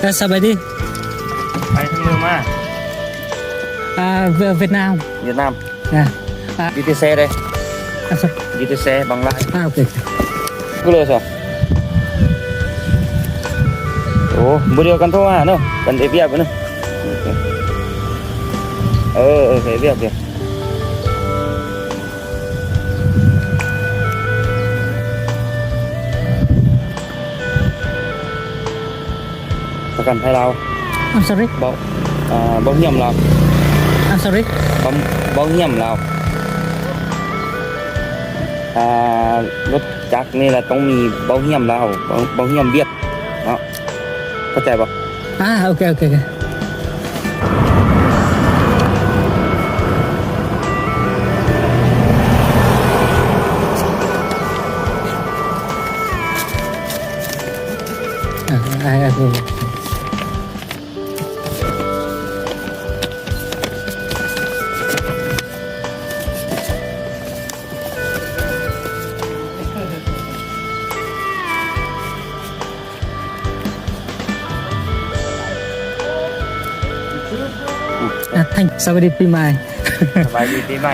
ເອີ ສະບາຍດີ. ໄປທາງເມືອງມາ. ອ່າ ຫວຽດນາມ. ຫວຽດນາມ. ອ່າ ອ່າ ຢູ່ທີ່ແຊເດ້. ອ່າ ຢູ່ທີ່ແຊບາງລາຍ. ອ່າ ໂອເຄ. ກູເລີຊະ. ໂອ້ ບໍ່ດຽວກັນໂທຫາເນາະ ກັນເຮັດວຽກເນາະ. ເອີ ເຮັດວຽກດຽວ. ປະກັນໄພລາວ. I'm sorry. ເບົາ ເບົາຮຽມລາວ. I'm sorry. ເບົາ ເບົາຮຽມລາວ. ອ່າ ລົດຈັກນີ້ລະຕ້ອງມີເບົາຮຽມລາວ ເບົາ ເບົາຮຽມຫວຽດເນາະ. ເຂົ້າໃຈບໍ່? ອ່າ ໂອເຄ ໂອເຄ ໂອເຄ. ອ່າ ອ່າ ອ່າ ອ່າ ສະບາຍດີປີໃໝ່. ສະບາຍດີປີໃໝ່.